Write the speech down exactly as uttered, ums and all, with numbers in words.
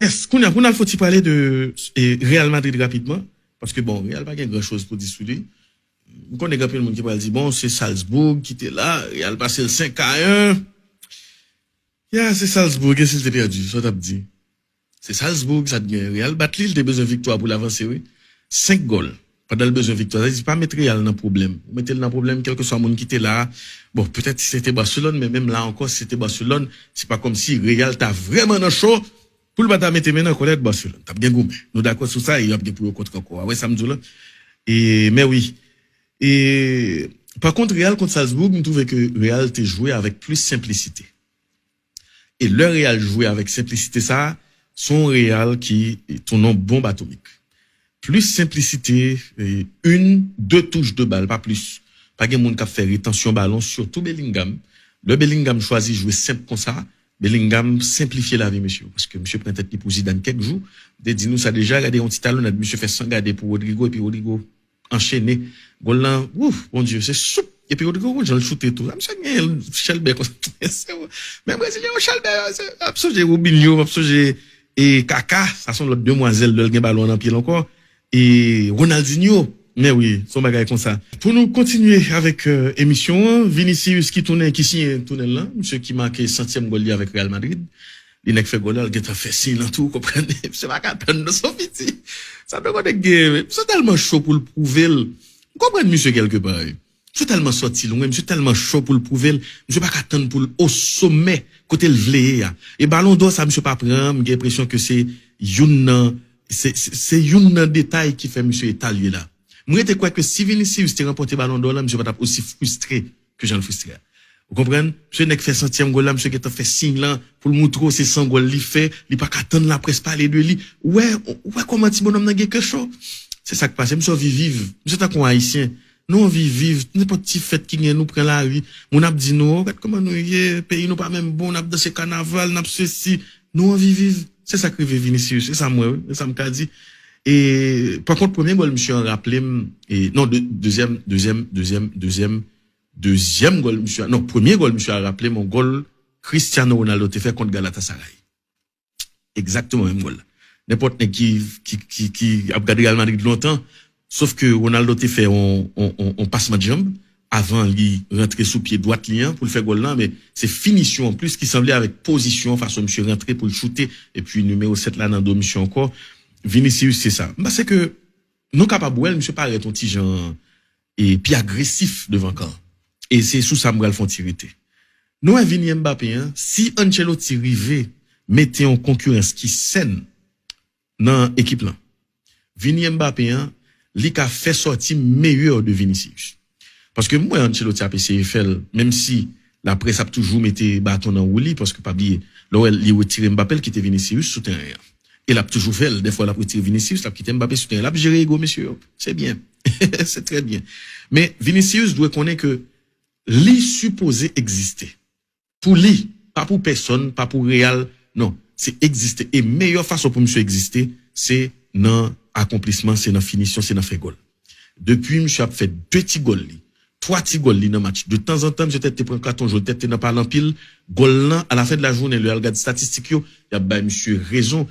Yes, kounye a, pou n al fon ti pale de e, Real Madrid rapidman, paske bon, Real pa gen gran choz pou di sou li. M konnen gen anpil moun ki pral di, bon, se Salzburg ki te la, Real pase l senk a en. Ya, se Salzburg, e si l te pèdi, sa w t ap di? Se Salzburg, sa t gen. Real bat li, li te bezwen viktwa pou l avanse, wi. Senk gòl. Pandan l bezwen viktwa, sa di pa met Real nan pwoblèm. Ou mete l nan pwoblèm, kèlkeswa moun ki te la a. Bon, petèt si se te Barcelone, men menm la ankò, si se te Barcelone, se pa kòmsi Real ta vrèman nan cho pou l pa ta mete men nan kòlèt Barcelone. T ap gen goumen. Nou dakò sou sa, e y ap gen pou yo kontre ankò. Ou wè sa m di w la? E, men wi. E, pa kont, Real kont Salzburg, m twouve ke Real te jwe avèk plis senplisite. E lè Real jwe avèk senplisite sa, se yon Real ki tounen yon bonb atomik. Plis senplisite, e, youn, de touch de bal, pa plis. Pa gen moun k ap fè retansyon balon, sitou Bellingham. Lè Bellingham chwazi jwe senp konsa, Bellingham senplifye lavi misye. Paske misye pran tèt li pou Zidane kèk jou. M te di nou sa deja, gade yon ti talonnad misye fè san gade pou Rodrygo, epi Rodrygo anchene. Gòl lan, wouf, Bondye, se soup. Epi Rodrygo, jan l choute tou. Misye gen chèlbè konsa. Men Brezilyen yo chèlbè, se, ap sonje Robinho, ap sonje e Kaka, sa se yon lòt demwazèl, lè l gen balon an nan pye l ankò. E Ronaldinho, men wi, se yon bagay konsa. Pou nou kontinye avèk e, emisyon an, Vinicius ki tounen, ki siyen tounen l lan, misye ki make santyèm gòl li avèk Real Madrid. Li nèk fè gòl la, l gentan fè siy lan tou, ou konprann? Misye pa ka tann non, se yon piti. Sa dwe konnen gen, misye tèlman cho pou l pwouve l. M konprann misye kèlkepa, wi. Misye tèlman sòti lwen, misye tèlman cho pou l pwouve l. Misye pa ka tann pou l o somè kote l vle ye a. E Balon dò sa misye pa pran an, m gen enpresyon ke se youn nan, se, se, se youn nan detay ki fè misye eta l ye la. M rete kwè ke si Vinicius te ranpòte Balon dò lan, misye pa t ap osi fristre ke jan l fristre a. Ou konprann? Misye nèk fè santyèm gòl la, misye gentan fè siy lan pou l moutre w se san gòl li fè, li pa ka tann laprès pale de li. Ou wè, ou wè kòman ti bonòm nan gen kè cho? Se sa k pase, misye anvi viv. Misye tankou yon Ayisyen. Nou anvi viv, nenpòt ti fèt ki gen, nou pran lari. Moun ap di nou, o, gad kòman nou ye, peyi nou pa menm bon, n ap danse kanaval, n ap sesi. Nou anvi viv. Se sa k rive Vinicius, se sa m wè, wi, se sa m ka di. E, pa kont, premye gòl misye an raple m, e, non, de, dezyèm, dezyèm, dezyèm, dezyèm, dezyèm gòl misye a, non, premye gòl misye a raple m, yon gòl Cristiano Ronaldo te fè kont Galatasaray. Egzakteman menm gòl la. Nenpòt nèg ki, ki, ki, ki ap gade Real Madrid lontan, sof ke Ronaldo te fè yon, yon, yon, yon pasman de janb avan li rantre sou pye dwat li an pou l fè gòl lan, men se finisyon an plis ki sanble avèk pozisyon, fason misye rantre pou l choute, epi nimewo sèt la nan do misye ankò. Vinicius, se sa. M panse ke nou kapab wè l, misye parèt yon ti jan e pi agresif devan kan. E se sou sa m pral fè yon ti rete. Nou wè Vini Mbappé an, si Ancelotti rive mete yon konkirans ki sèn nan ekip lan, Vini Mbappé an, li ka fè sòti meyè de Vinicius. Paske m wè Ancelotti ap eseye fè l, menm si laprès ap toujou mete baton nan wou li, paske pa bliye, lè w wè li retire Mbappé, l kite Vinicius sou teren an. E l ap toujou fè l. Dèfwa, l ap retire Vinicius, l ap kite Mbappé sou teren. L ap jere ego mesye yo. Se byen. Se trè byen. Men Vinicius dwe konnen ke li sipoze egziste. Pou li, pa pou pèsonn, pa pou Real. Non, se egziste. E meyè fason pou misye egziste, se nan akonplisman, se nan finisyon, se nan fè gòl. Depi misye ap fè de ti gòl li, twa ti gòl li nan match. De tanzantan, misye tèt te pran katon jòn, tèt te nan pale anpil. Gòl lan, alafen de lajounen, lè al gad statistik yo, y ap bay misye rezon.